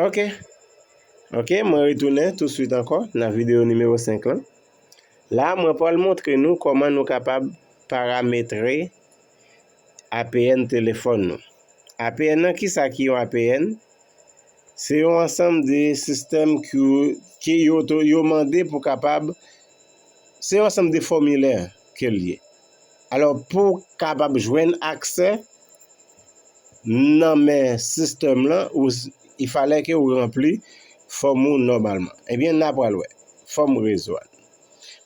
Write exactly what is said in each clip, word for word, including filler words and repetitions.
Ok. Ok, mwen retounen touswit ankò nan videyo nimewo senk lan. La, mwen pral montre nou kòman nou kapab parametre A P N telefòn nou. A P N nan, kisa ki yon A P N? Se yon ansanm de sistèm ki, ki yo, yo mande pou kapab, se yon ansanm de fòmilè ke l ye. Alò, pou w kapab jwenn aksè nan men sistèm lan, ou, il fallait ke ou ranpli fòm ou nòmalman. Ebyen, n a pral wè fòm rezo a.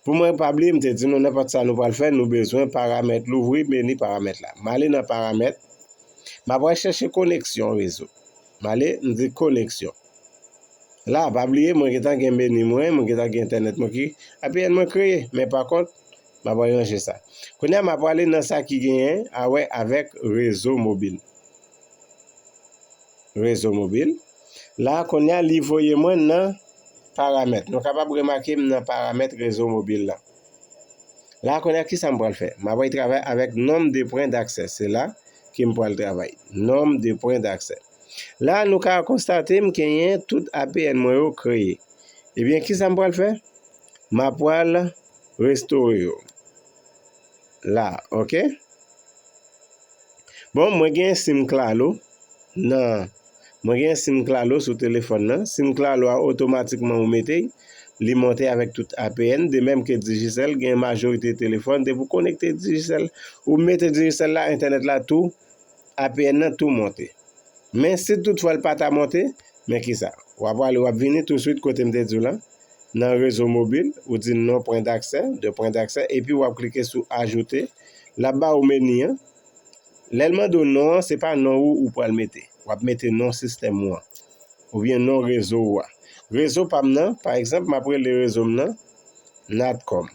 Pou mwen pa bliye, m te di nou nenpòt sa nou pral fè, nou bezwen paramèt louvri meni paramèt la. M ale nan paramèt, m ap al chèche koneksyon rezo. M ale, m di koneksyon. La, pa bliye, mwen gentan gen meni mwen, mwen gentan gen entènèt mwen ki, A P N mwen kreye, men pa kont, m ap al ranje sa. Kounye a, m ap ale nan sa ki genyen a wè avèk rezo mobil. Rezo mobil. La, kounye a, li voye mwen nan paramèt. Nou kapab remake m nan paramèt rezo mobil la. La, kounye a, kisa m pral fè? M ap al travay avèk nonb de pwen daksè. Se la ke m pral travay. Nonb de pwen daksè. La, nou ka konstate m genyen tout A P N mwen yo kreye. Ebyen, kisa m pral fè? M ap pral restore yo. La, ok? Bon, mwen gen sim Claro nan, mwen gen sim Claro sou telefòn nan. Sim Claro a, otomatikman ou mete, li monte avèk tout A P N, de menm ke Digicel, gen majorite telefòn, depi w konekte Digicel, ou mete Digicel la, entènèt la tou, A P N nan tou monte. Men si toutfwa l pa ta monte, men kisa? W ap ale, w ap vini touswit kote m te di w lan, nan rezo mobil, ou di non pwen daksè, de pwen daksè, epi w ap klike sou ajoute, l ap ba ou meni an. Lè l mande w non an, se pa non ou ou pral mete. W ap mete non sistèm ou an. Oubyen non rezo ou a. Rezo pa m nan, pa egzanp, m ap rele rezo m nan Natcom.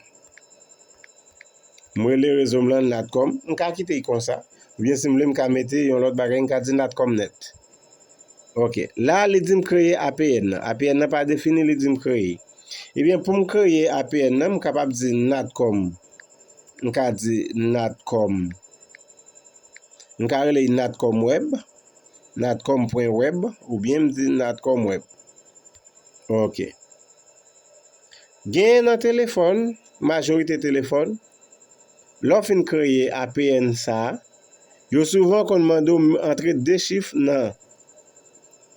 M rele rezo m lan Natcom. M ka kite l konsa. Oubyen si m vle, m ka mete yon lòt bagay, m ka di Natcom Net. Ok. La, li di m kreye A P N nan. A P N nan pa defini, li di m kreye. Ebyen, pou m kreye A P N nan, m kapab di Natcom. M ka di Natcom. M ka rele l Natcom Web, natcom pwen web, oubyen m di Natcom Web. Ok. Genyen nan telefòn, majorite telefòn, lè w fin kreye A P N sa a, yo souvan konn mande w antre de chif nan,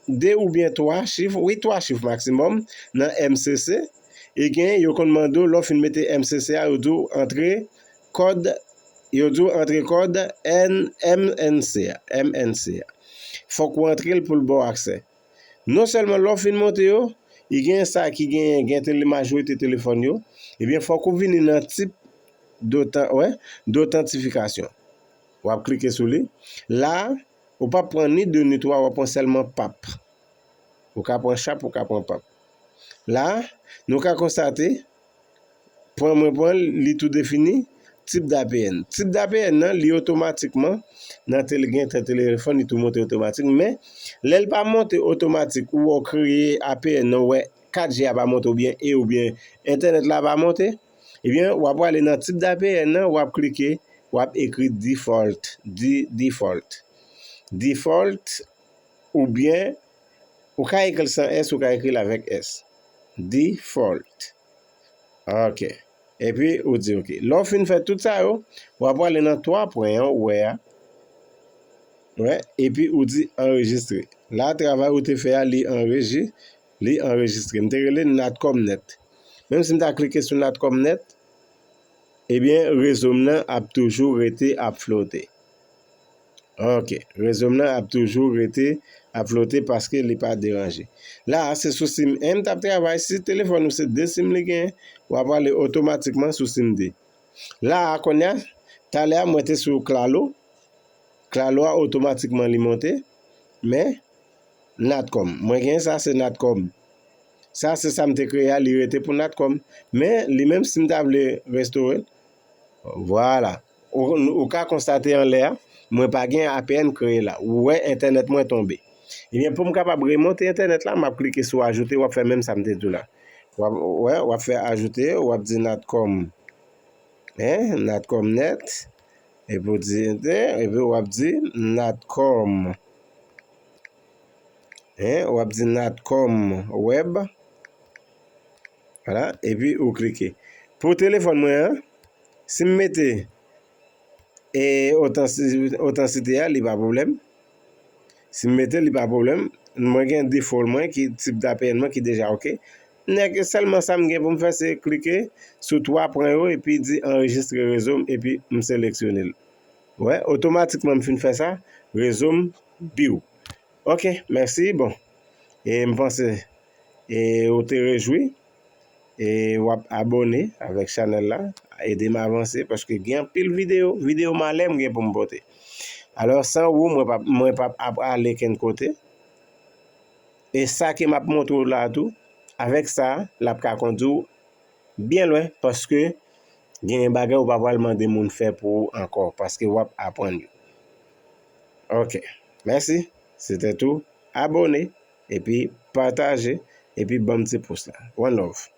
de oubyen twa chif, wi, twa chif maksimòm nan M C C. E gen, yo konn mande w, lè w fin mete M C C a, yo di w antre kòd, yo di w antre kòd N M N C a, M N C a. Fòk ou antre l pou l ba w aksè. Non sèlman lè w fin monte yo, e gen sa ki gen, gen tele, majorite telefòn yo, ebyen, fòk ou vini nan tip d'otan-, wè, d'otantifikasyon. W ap klike sou li. La, ou p ap pran ni de ni twa, w ap pran sèlman pap. Ou ka pran chap, ou ka pran pap. La, nou ka konstate, pran mwen pran l, li tou defini, tip d'A P N. Tip d'A P N nan, li otomatikman, nan tele, gen tan telefòn, li tou monte otomatik, men lè l pa monte otomatik, ou wè w kreye A P N nan, ou wè kat G a pa monte, oubyen E, oubyen entènèt la pa monte, ebyen, w ap prale nan tip d'A P N nan, w ap klike, w ap ekri default, di, default. Default, oubyen, ou ka ekri l san S, ou ka ekri l avèk S. Default. Ok. Epi, ou di ok. Lè w fin fè tout sa yo, w ap prale nan twa pwen an, ou wè a. Wè, epi ou di anrejistre. La, travay ou te fè a, li anreji-, li anrejistre. M te rele Natcom Net. Menm si m ta klike sou Natcom Net, ebyen, rezo m nan ap toujou rete ap flote. Ok, rezo m nan ap toujou rete ap flote paske li pa deranje. La a, se sou sim en m t ap travay. Si telefòn ou se de sim li genyen, w ap prale otomatikman sou sim de. La a, kounye a, talè a, mwen te sou Claro. Claro a, otomatikman, li monte. Men, Natcom. Mwen gen sa, se Natcom. Sa, se sa m te kreye a, li rete pou Natcom. Men, li menm, si m ta vle restore l, vwala. Ou, ou ka konstate anlè a, mwen pa gen A P N kreye la. Ou wè, entènèt mwen tonbe. Ebyen, pou m kapab remonte entènèt la, m ap klike sou ajoute, w ap fè menm sa m te di w la. W ap, wè, w ap fè ajoute, w ap di Natcom. Hein, Natcom Net. Epi w di enter, epi w ap di Natcom. Hein, w ap di Natcom Web. Vwala, epi ou klike. Pou telefòn mwen an, si m mete e otansi- otansite a, li pa pwoblèm. Si m mete, li pa pwoblèm. Mwen gen default mwen ki tip d'A P N mwen ki deja oke. Nèk sèlman sa m gen pou m fè se klike sou twa pwen yo epi di anrejistre rezo m epi m seleksyone l. Wè, otomatikman m fin fè sa, rezo m biw. Oke, mèsi. Bon, e m panse e ou te rejwi e w ap abòne avèk chanèl la, ede m avanse paske gen anpil videyo, videyo malè m gen pou m pote. Alò, san ou, mwen p ap, mwen p ap ap ale kenn kote. E sa ke m ap montre w la tou, avèk sa, l ap ka kondui w byen lwen paske gen bagay ou pa pral mande moun fè pou ou ankò paske w ap aprann yo. Oke, mèsi. Se te tou. Abòne, epi pataje, epi ban m ti pous la. One love.